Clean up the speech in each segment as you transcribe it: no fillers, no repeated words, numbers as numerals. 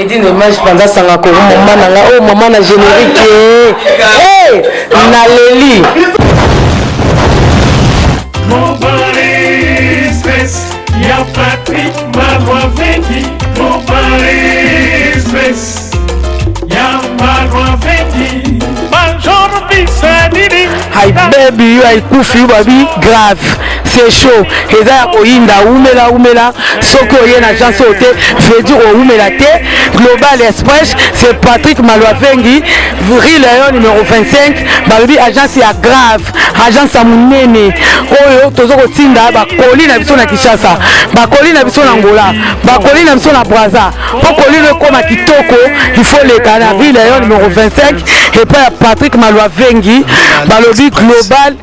Edine image panza sanga kongo mama na nga oyo oh, mama na générique eh, eh naleli. Ya Patrick Malwavengi, Global Express. Ya Malwavengi, Major Bisanini. Hi baby, yo aikufi yo babi grave. C'est chaud. Eza ya koyinda umela umela soki oye na agence oyo te veut dire owumela te. Global Express, c'est Patrick Malwavengi, rue Léon numéro 25, balobi agence ya grave. Agence ya monene oyo tozo kotinda bakoli na biso na Kinshasa, bakoli na biso na Angola, bakoli na biso na Brazza. Mpo koli no ekoma kitoko, il faut leka na rue Léon numéro 25 epai ya Patrick Malwavengi, balobi Global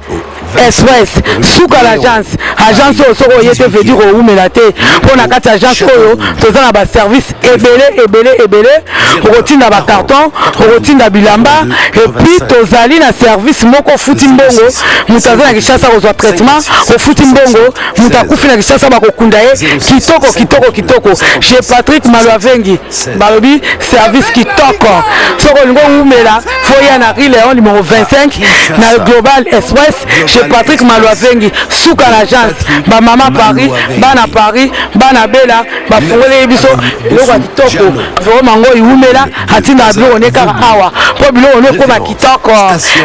Express suka l'agence. Agence oyo soki oye te veut dire owumela te, mpo na kati ya agence oyo toza na baservice ebele ebele ebele. Okotinda bacarton, okotinda bilamba, et puis tozali na service moko ofuti mbongo, moto aza na Kinshasa kozwa traitement, ofuti mbongo, moto akufi na Kinshasa bakokunda ye kitoko kitoko kitoko. Chez Patrick Malwavengi balobi service kitoko. Soki olingi owumela, faut ya na rue Léon numéro 25 na Global Express chez Patrick Malwavengi, suka na agence. Ba mama Paris, bana Paris, bana Bela bafungoleli biso biloko ya kitoko. Vraiment ngo iwumela, atindaka biloko ne kaka awa mpo biloko ne ekoma kitoko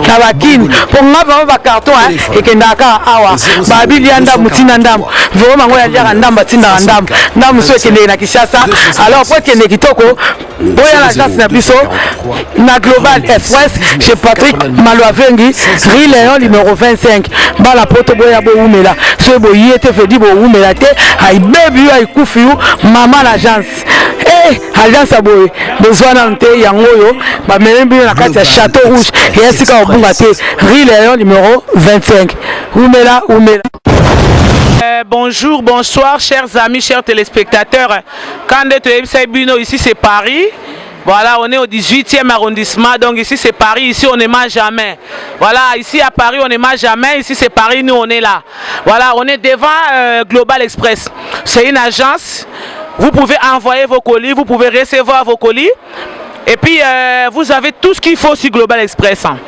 na bakini. Mpo nga vraiment bacarton ekendaka kaka awa, babilia ndambo ntina ndambo. Vraiment ngo yaliaka ndambo, atindaka ndambo ndambo, so ekendeke na Kinshasa. Alors po ekende kitoko, boya na agence na biso na Global Express chez Patrick Malwavengi, rue Léon numéro 25. Bala poto boya bowumela, soki boye te vedi bowumela te. Aibebi yo aikufi yo mama na agence eh, agence ya boye bozwa nanu te. Yango oyo bamemi bino na kati ya Château Rouge, eya sika kobunga te, rue Léon numéro 25. Umela umela. Bonjour, bonsoir, chers amis, chers téléspectateurs. Kande toyebisa bino, ici c'est Paris. Voilà, on est au 18e arrondissement, donc ici c'est Paris, ici on ne mange jamais. Voilà, ici à Paris on ne mange jamais, ici c'est Paris, nous on est là. Voilà, on est devant Global Express. C'est une agence, vous pouvez envoyer vos colis, vous pouvez recevoir vos colis. Et puis vous avez tout ce qu'il faut sur Global Express. Hein.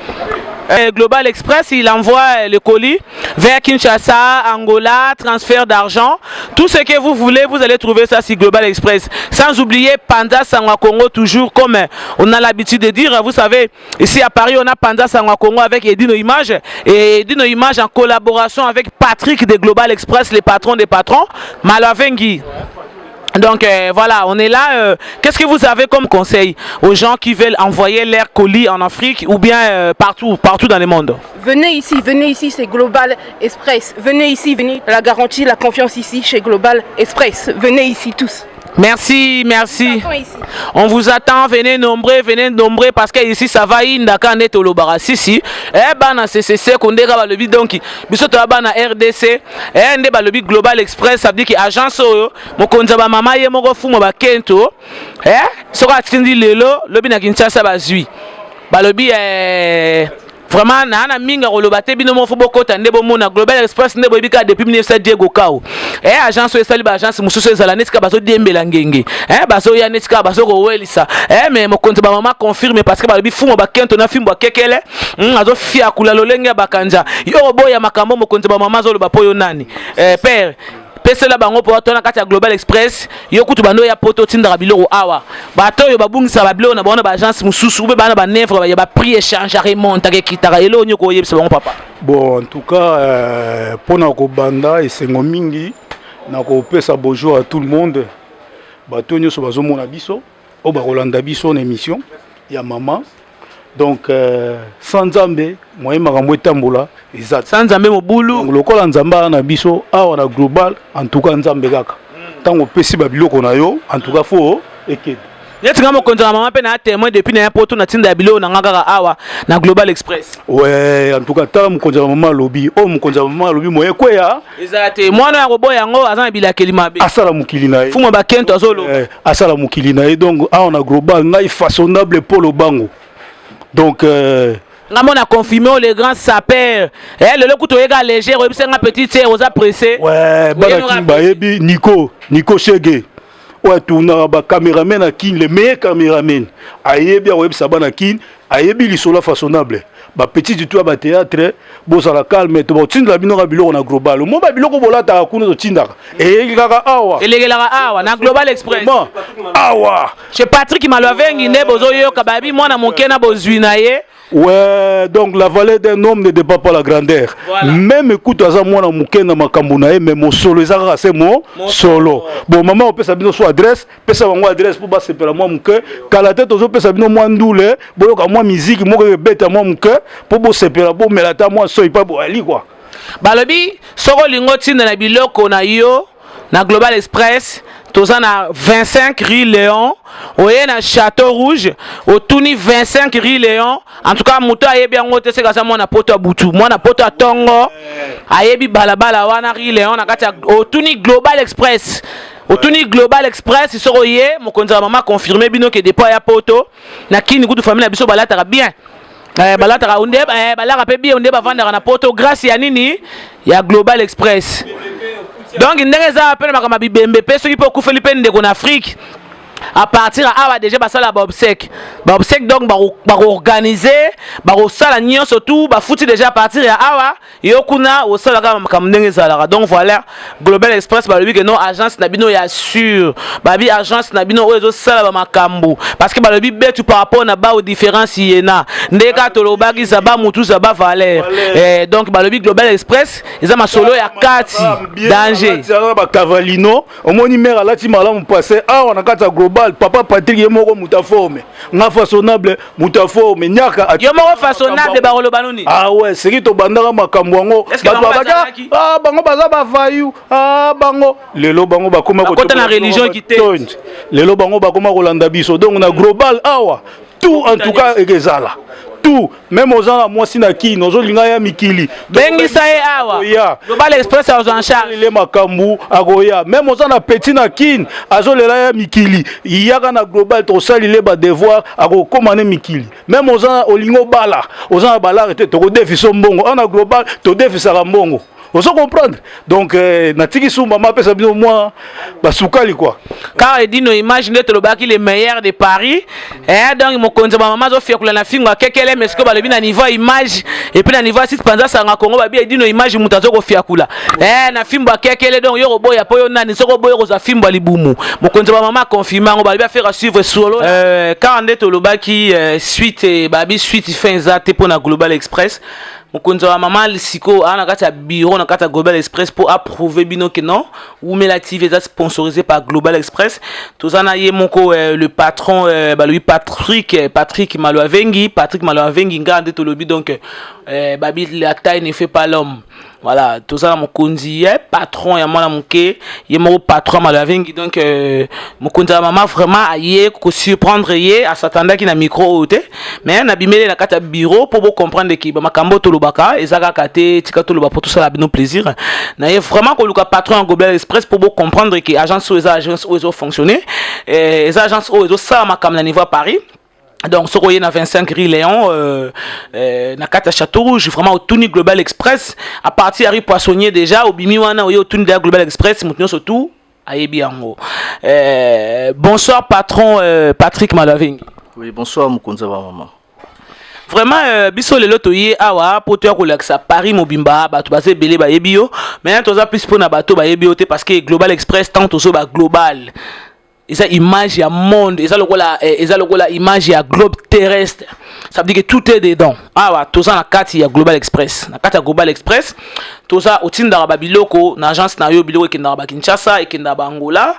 Global Express, il envoie le colis vers Kinshasa, Angola, transfert d'argent. Tout ce que vous voulez, vous allez trouver ça sur Global Express. Sans oublier Panda Sangwa Congo, toujours comme on a l'habitude de dire. Vous savez, ici à Paris, on a Panda Sangwa Congo avec Edino Image. Et Edino Image en collaboration avec Patrick de Global Express, les patrons des patrons, Malavengi. Donc voilà, on est là. Qu'est-ce que vous avez comme conseil aux gens qui veulent envoyer leur colis en Afrique ou bien partout, partout dans le monde? Venez ici, c'est Global Express. Venez ici, venez. La garantie, la confiance ici chez Global Express. Venez ici tous. Merci, merci. On vous attend ici. On vous attend, venez nombreux parce que ici ça va inda quand est au si si. Eh bana CCC kondeka balobi donc biso to bana RDC, eh nde balobi Global Express, ça veut dire que agence oyo mokonzi ba mama ye moko fumo ba kento, eh soko atindi lelo lobi na Kinshasa bazui. Balobi eh vraiment na na minga koloba te, bino moko bokota nde bomona Global Express nde boyebi kaka depuis 1900 Diego Kao. Eh agence oyo esali ba agence mosusu ezala neti kaka bazodiembela ngenge, eh bazoya neti kaka bazokowelisa, eh mais mokonzi ba mama confirme parce que balobi fumo bakento na fimbo akekele, azofiakula lolenge ya bakanja yo oboya makambo mokonzi ba mama azoloba mpo yo nani. Eh, père pesela bango mpo atona kati ya Global Express. Yo kutu bando ya poto otindaka biloko awa, bato oyo babungisaka babiloko na bango na baagence mosusu ube bana banevre ya baprix échange remontaka ekitaka, eloko nini okoyebisa bango, papa? Bon, en tout cas, mpona kobanda, esengo mingi na kopesa bonjour à tout le monde, bato nyonso bazomona biso oyo bakolanda biso na émission ya mama. Donc sans Nzambe moye makambo etambola eza te. Sans Nzambe mobulu. Donc, lokola Nzambe aza na biso awa na Global, en tout cas Nzambe kaka ntango opesi babiloko na yo, en tout cas faut ekende. Neti nga mokonzi na mama mpe na témoin, depuis na ya poto natinda ya biloko na nga kaka awa na Global Express. Ouais, en tout cas tala mokonzi ya mama alobi oyo, mokonzi ya mama alobi moye ekweya. Ezala te mwana ya koboya yango aza na bilakeli mabe. Asala mokili na ye. Fumu bakento azoloba. Eh, asala mokili na ye. Donc awa na Global, ngai façonnable Polo Bango, donc nga mona confirmé oyo le grand sapeur, eh lelo kutu oyeka léger, oyebisa nga petite sœur oza pressé. Ouais, bana Oyeba Kin bayebi Nico Nico Shege. Oyo atournaka bacameraman na Kine, le meilleur cameraman, ayebi, akoyebisa bana Kine, ayebi lisolo ya façonnable. Bapetits du tout ya bathéâtre, bozala calme, to bakotindela bino kaka biloko na Global. Mo babiloko bolataka kuna, totindaka, eyeki kaka awa. Elekelaka awa na Global Express. Vraiment, awa. Chez Patrick Malwavengi nde bozoyoka babi mwana moke na bozwi na ye. Ouais, donc la valeur d'un homme ne dépend pas la grandeur. Voilà. Même écoute, aza mwana moke na makambo na ye, mais mosolo eza kaka se mo solo. Bon, mama opesa bino so adresse, pesa bango adresse mpo basepela mwa moke. Kala te tozopesa bino mwa ndule, boyoka mwa miziki moko ebeta mwa moke mpo bosepela, bomela ata mwa soi mpa boali quoi. Balobi soki olingi otinda na biloko na yo na Global Express, toza na 25 rue Léon. Oye na Château Rouge, otuni 25 rue Léon. En tout cas, moto ayebi yango te, seka aza mwana poto ya butu, mwana poto ya ntongo ayebi balabala wana, rue Léon, na kati ya otuni Global Express. Otuni Global Express, soki oye, mokonzi ya mama confirme bino ke depuis aya poto na Kini kutu, famille na biso balataka bien. Balataka nde balaka mpe bien nde bavandaka na poto grâce ya nini? Ya Global Express. Donc ndenge eza mpe na makambo ya bibembe mpe, soki mpe okufeli mpe ndeko na Afrique, à partir ya awa déjà basala baobsèques. Baobsèques, donc bakoorganiser, bakosala nyonso tout, bafuti déjà à partir ya awa. Yo kuna osala kaka makambo ndenge ezalaka. Donc voilà, Global Express, balobi ke non, agence na bino ya sûr, babi agence na bino oyo ezosala bamakambo, parce que balobi betu par rapport na bao différence yena nde kaka tolobaki zaba mutu zaba valeur. Donc balobi Global Express eza masolo ya kati danger. Bacavalino, omoni mare alati malamu passe awa na kati ya Global. Papa Patrik ye moko moto aforme nga façonnable, moto aforme nyaka. Yo moko façonnable, bakoloba nini? Ah ouais, seki tobandaka makambo yango, bato babaka: "Ah, bango baza bavayu." Ah, bango lelo bango bakoma Bakota na religion ki te. Lelo bango bakoma kolanda biso. Donc na Global awa, tout, en tout cas ekezala tout. Même oza na mwasi na Kini, ozolinga ya mikili, bengisa ye awa. Ya. Global Express azwa en charge. Le makambo akoya. Même oza na petit na Kini, azolela ya mikili, yaka na Global, tosalile badevoir, akokóma ne mikili. Même oza olingi obala, oza na balare te, tokodefisa mbongo awa na Global, todefisaka mbongo, ozo comprendre. Donc natiki su mama apesa bino mwa basukali quoi. Car edino image nde tolobaki, le meilleur de Paris. Donc mokonzi ya bamama azofiakula na fingo akekele, mais sikoyo balobi na niveau ya image et puis na niveau ya site panza sanga Kongo, babi edino image, moto azokofiakula na fimbo akekele. Donc yo koboya mpo yo nani? Soki oboya, kozwa fimbo ya libumu. Mokonzi ya bamama aconfirme yango, balobi affaire suivre solo. Car nde tolobaki suite, babi suite fin eza te mpo na Global Express. Mokonzi wa mama sikoyo aa na kati ya bureau, na kati ya Global Express, mpo approuve bino ke non, Wumela TV eza sponsorisé par Global Express. Toza na ye moko le patron, balobi Patrick Malwavengi. Patrick Malwavengi, nga nde tolobi. Donc babi la taille ne fait pas l'homme. Voilà, toza na mokonzi ye patron ya mwana moke, ye moko patron Malwavengi. Donc mokonzi ya mama vraiment aye kosurprendre ye, asatandaki na micro oyo te, mais nabimeli na kati ya bureau mpo bocomprendre ke bamakambo tolobaka eza kaka te tika toloba mpo tosala bino plaisir. Na ye vraiment koluka patron ya Global Express mpo bocomprendre ke agence oyo eza agence oyo ezofonctionne, eza agence oyo ezosala makambo na niveau ya Paris. Donc soki oye na 25 rue Léon, na kati ya Château Rouge, vraiment otuni Global Express. À partir ya rue Poissonnier déjà, obimi wana, oye otuni deya Global Express, moto nyonso tout ayebi yango. Bonsoir patron Patrick Malavingi. Oui, bonsoir mokonzi ya bamama. Vraiment biso lelo toye awa mpo toya kolakisa Paris mobimba. Bato baza ebele bayebi yo, mais toza plus mpona bato bayebi yo te, parce que Global Express, tant tozoba global, eza image ya monde, eza lokola image ya globe terrestre. Ça veut dire que tout est dedans. Awa toza na kati ya Global Express. Na kati ya Global Express toza, otindaka babiloko na agence na yo, biloko ekendaka bakinshasa, ekendaka baangola,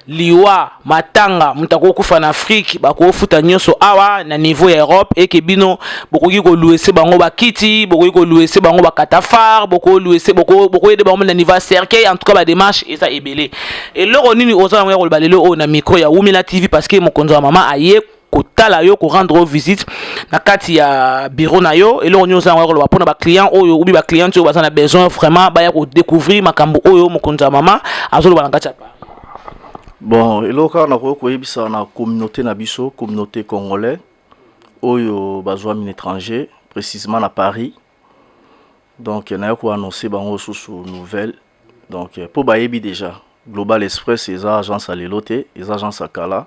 liwa, matanga, moto akokufa na Afrique, bakofuta nyonso awa na niveau ya Europe. Eke bino bokoki koluese bango bakiti, bokoki koluese bango bakatafar, bokoluese, bokoyede bango na niveau ya cercueil. En tout cas, badémarche eza ebele. Eloko nini oza nango ya koloba lelo oyo na micro ya Wumela TV? Parce que mokonzi wa mama aye kotala yo, korendre yo visite na kati ya bureau na yo. Eloko nini oza yango ya koloba mpona baclient oyo ubi bacliente oyo baza na besoin vraiment baya kodécouvrir makambo oyo mokonzi ya mama azoloba na kati ya Paris? Bon, eloko kaka nakoki koyebisa na communauté na biso, communauté congolais oyo bazwami na étranger, précisément na Paris, donc naye koannonce bango susu nouvelle. Donc mpo bayebi déjà. Global Express eza agence ya lelo te, eza agence ya kala.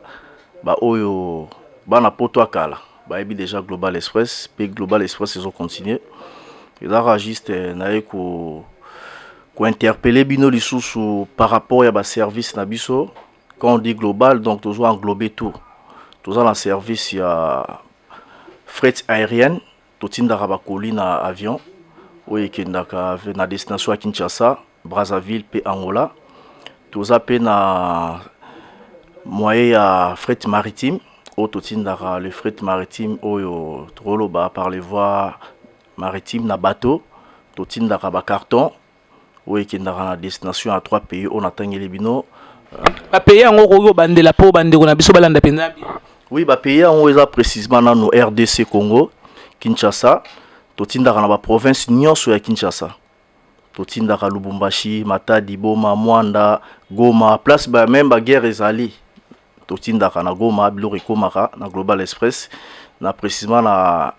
Ba oyo bana poto ya kala bayebi dejà Global Express pe Global Express ezo continuer. Eza kaka juste naye ko ko interpeller bino lisusu par rapport ya ba service na biso. Quand on dit global, donc tozo englober tout. Toza na service ya fret aérienne, totindaka ba colis na avion oyo ekendaka na destination ya Kinshasa, Brazzaville pe Angola. Toza pe na moyen ya fret maritime oyo totindaka le fret maritime oyo tokoloba par les voies maritimes na bateau, totindaka ba carton oyo ekendaka na destination ya trois pays oyo natangeli bino. Ba pays yango okoki kobandela mpo bandeko na biso balanda mpenza bien? Oui, ba pays yango eza précisément nanu RDC Congo, Kinshasa. Totindaka na ba province nyonso ya Kinshasa. Totindaka Lubumbashi, Matadi, Boma, Mwanda, Goma, place ba même ba guerre ezali. Totindaka na Goma, biloko ekomaka na Global Express, na précisément na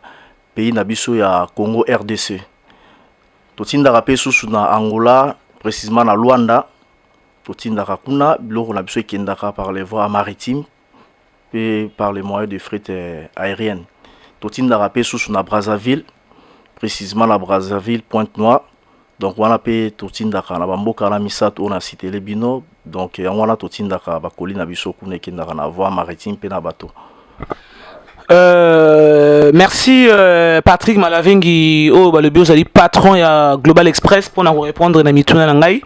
pays na biso ya Congo RDC. Totindaka pe susu na Angola, précisément na Luanda. Totindaka kuna, biloko na biso ekendaka par les voies maritimes pe par les moyens de fret aérienne. Totindaka pe susu na Brazzaville, précisément na Brazzaville Pointe-Noire. Donc wana pe totindaka na bamboka na misato oyo na citele bino. Donc yango wana totindaka bakoli na biso kuna, ekendaka na voie maritime pe na bateau. Merci Patrick Malavengi oyo balobi ozali patron ya Global Express mpona korépondre na mituna na ngai.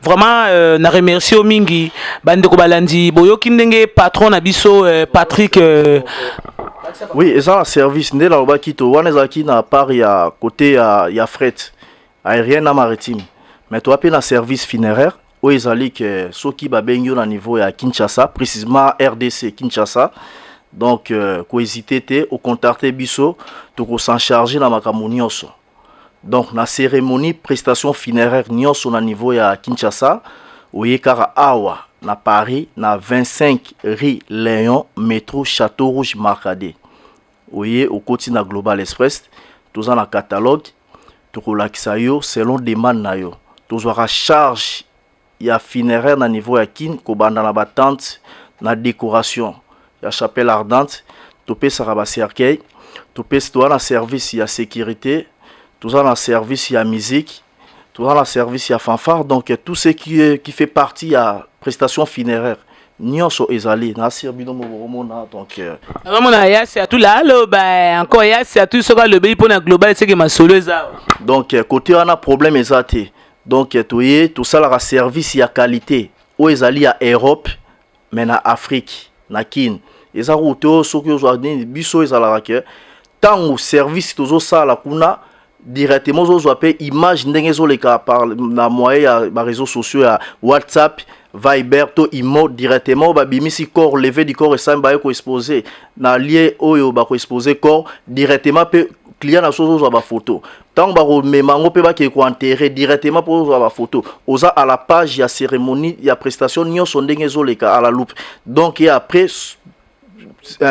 Vraiment na remercie yo mingi. Bandeko balandi, boyoki ndenge patron na biso Patrick. Oui, eza na service nde nalobaki to wana ezalaki na part ya côté ya fret aérien na maritime, mais toza mpe na service funéraire oyo ezali ke soki babengi yo na niveau ya Kinshasa, précisément RDC Kinshasa, donc kohésite te, ocontacte biso, tokos'en charge na makambo nyonso. Donc na cérémonie, prestation funéraire nyonso na niveau ya Kinshasa, oye kaka awa na Paris, na 25 rue Léon, métro Château Rouge Marcadet. Oye, okoti na Global Express, toza na catalogue, tokolakisa yo selon demande na yo. Tozwaka charge ya funéraire na niveau ya Kin, kobanda na batente, na décoration ya chapelle ardente, topesaka bacercueil, topesi, toza na service ya sécurité, toza na service ya musique, toza na service ya fanfare. Donc tout ce qui fait partie ya prestation funéraire nyonso ezali na sir bino mokomona. Donc Nazomona yasi atula aloba encore, yasi atu soki alobeli mpona Global eseke masolo eza. Donc côté wana problème eza te. Donc toye tosalaka service ya qualité oyo ezali ya Europe mais na Afrique, na Kine. Eza kutu te oyo soki ozwa nini, biso ezalaka ke ntango service tozosala kuna, directement ozozwa mpe image ndenge ezoleka par na moyen ya baréseaux sociaux ya WhatsApp, Viber to Imo. Directement oyo babimisi corps, levée du corps esami, baye koexpose na lieu oyo bakoexpose corps, directement mpe client na so ozozwa bafoto. Ntango bakomema yango mpe bakei koenterre, directement mpo ozwa bafoto, oza à la page ya cérémonie ya prestation nyonso ndenge ezoleka à la loupe. Donc et après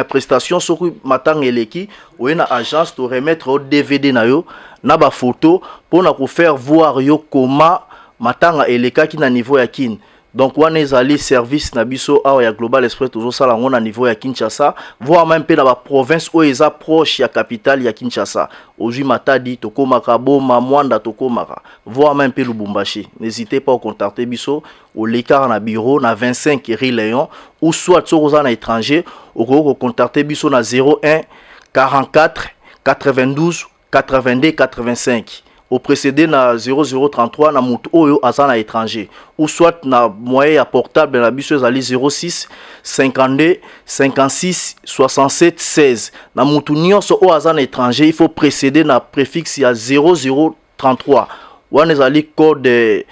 prestation, soki matanga eleki, oye na agence, to remettre yo DVD na yo na bafoto mpona kofaire voir yo comment matanga elekaki na niveau ya Kine. Donc wana ezali service na biso awa ya Global Express, tozosala yango na niveau ya Kinshasa, voire même mpe na baprovince oyo eza proche ya capitale ya Kinshasa. Ozwi Matadi, tokomaka Boma, Mwanda, tokomaka voire même mpe Lubumbashi. N'hésitez pas ocontacter biso, olekaka na bureau na 25 rue Léon, ou soit soki oza na étranger, okoki kocontacter biso na 01 44 92 82 85, oprécédé na 0033 na motu oyo aza na étranger, ou soit na moyen ya portable na biso ezali 06 52 56 67 16. Na motu nyonso oyo aza na étranger, il faut précéder na préfixe ya 0033, wana ezali code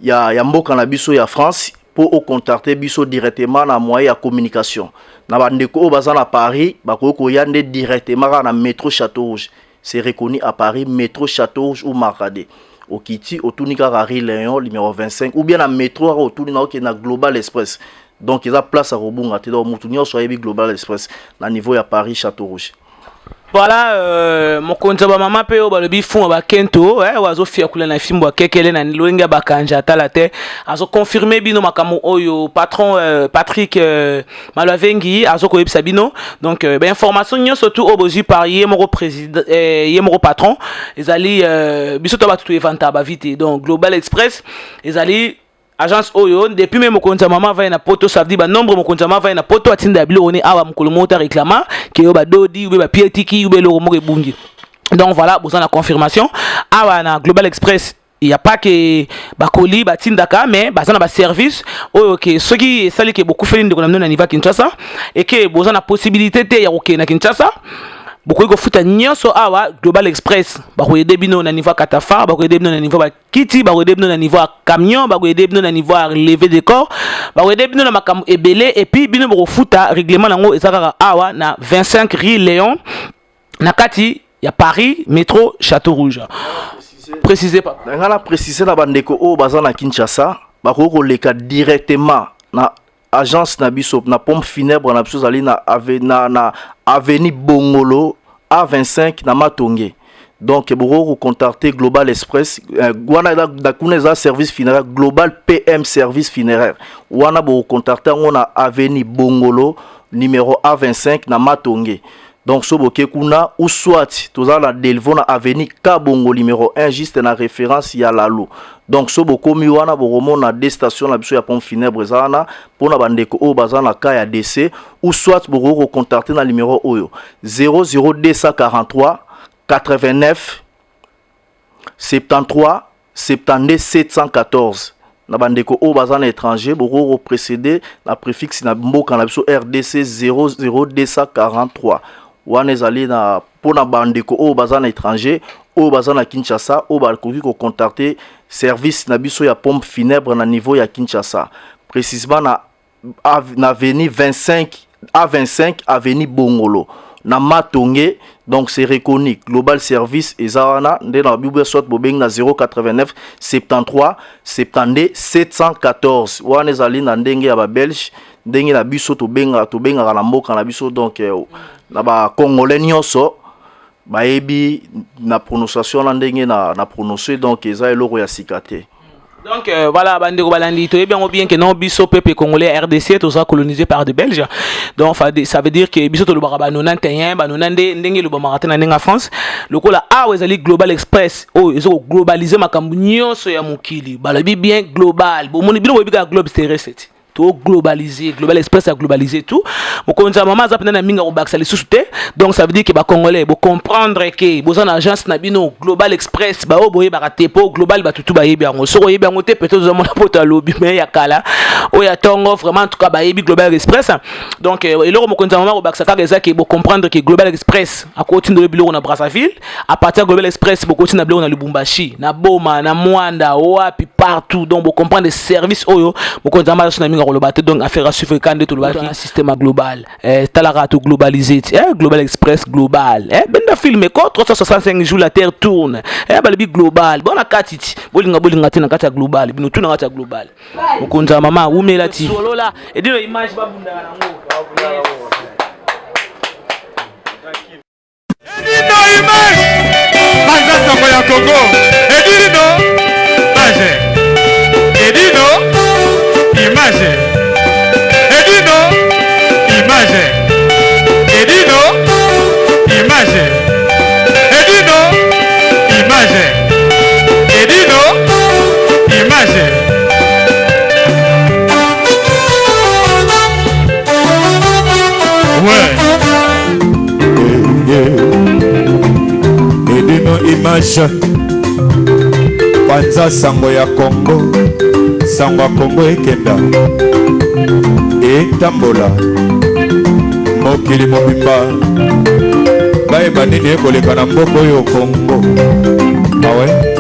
ya mboka na biso ya France, mpo ocontacte biso directement na moyen ya communication. Na bandeko oyo baza na Paris, bakoki koya nde directement kaka na métro Château Rouge. C'est reconnu à Paris, métro Château Rouge ou Marcadet. Okiti, otuni kaka rue Léon numéro 25, ou bien na métro kaka otuni na okende na Global Express. Donc eza place ya kobunga te. Donc motu nyonso ayebi Global Express na niveau ya Paris, Château Rouge. Voilà, mokonzi ya bamama mpe oyo balobi fumwa bakento, oyo azofiakula na fimbo ya kekele na lolenge ya bakanja, atala te, azoconfirme bino makambo oyo patron Patrick Malwavengi azokoyebisa bino. Donc bainformation nyonso tu oyo bozwi par ye moko président, ye moko patron, ezali biso to bato toevanta bavi te. Donc Global Express ezali agence oyo depuis même mokonzi ya mama avai na Poto. Ça veut dire banombre mokonzi ya mama avai na Poto atinda ya biloko ne awa, mokolo moko ta réclama ke oyo badodi ube bapietiki ube eloko moko ebungi. Donc voilà, boza na confirmation awa na Global Express. Il y a pas que bakoli batindaka, mais baza na baservice oyo ke soki esali ke bokufeli ndeko na bino na niveau ya Kinshasa eke boza na possibilité te ya kokende na Kinshasa, bokoki kofuta nyonso awa. Global Express bakoyede bino na niveau ya catafalque, bakoyede bino na niveau ya bakiti, bakoyede bino na niveau ya camion, bakoyede bino na niveau ya levée de corps, bakoyede bino na makambo ebele. Et puis bino bokofuta règlement nango eza kaka awa na 25 rue Léon, na kati ya Paris, métro Château Rouge. Précisez pas. Na ngai na précise na bandeko oyo baza na Kinshasa, bakoki koleka directement na agence na biso, na pompe funèbre na biso. Ezali na avenue Bongolo A25 na Matonge. Donc bokoki kocontacter Global Express wana na kuna eza service funéraire Global PM Service Funéraire. Wana bokocontacter yango na avenue Bongolo numéro A25 na Matonge. Donc so boke kuna, ou soit toza na Delvaux, na avenue Kabongo numéro 1, juste na référence ya Lalo. Donc so bokomi wana, bokomona deux station na biso ya pompe funèbre eza wana mpona bandeko oyo baza na cas ya décès. Ou soit bokoki kocontacter na numéro oyo: 00243 89 73 72 714. Na bandeko oyo baza na étranger, bokoki koprécéder na préfixe na mboka na biso RDC, 00243. Wana ezali na mpona bandeko oyo baza na étranger, oyo baza na Kinshasa, oyo bakoki kocontacter service na biso ya pompe funèbre na niveau ya Kinshasa, précisément na avenue 25 A25, avenue Bongolo na Matonge. Donc c'est reconnu, Global Service eza wana nde na bible. Soit bobengi na 089 73 72 714. Wana ezali na ndenge ya babelge, ndenge na biso tobengaka na mboka na biso. Donc na bacongolais nyonso bayebi na prononciation wana, ndenge na prononce. Donc eza eloko ya sika te. Donc voilà, bandeko balandi, toyebi yango bien que non, biso peuple congolais, RDC, toza colonisé par des Belges. Donc ça veut dire que biso tolobaka ba 91, ba 90, ndenge elobamaka te na ndenge ya France. Lokola awa ezali Global Express oyo eza koglobaliser makambo nyonso ya mokili, balobi bien global. Bomoni bino, boyebi kaka globe terrestre te, toglobaliser. Global Express a globaliser tout. Mokonzi ya mama aza mpenza na mingi akobakisa lisusu te. Donc ça veut dire ke bacongolais bocomprendre ke boza na agence na bino Global Express. Baoyo boyebaka te, mpo global batutu bayebi yango. Soki oyebi yango te, peut-être ozomona poto alobi me ya kala, oyo ya ntongo. Vraiment, en tout cas bayebi Global Express. Donc eloko mokonzi ya mama akobakisa kaka eza ke bocomprendre ke Global Express akotindela biloko na Brazzaville. À partir ya Global Express, bokotinda biloko na Lubumbashi, na Boma, na Mwanda, wapi, partout. Donc bocomprendre service oyo mokonzi ya mama aza so na mingi akoloba te. Donc affaire à suivre. Kande tolobaki système global, talaka to globaliser Global Express global, benda film ko 365 jours la terre tourne. Balobi global bona kati ti bolinga bolinga te na kati ya global, bino tu na kati ya global. Mokonzi ya mama wumela ti solola edino image babundaka nango. Edino image banza sango ya Congo. Edino image, Edino image, Edino image, Edino image, Edino image, Edino image. Ouais. Edino image panza sango ya Kongo, sango ya Kongo ekenda etambola mokili mobimba, bayeba nini ekoleka na mboka oyo Kongo. Awe.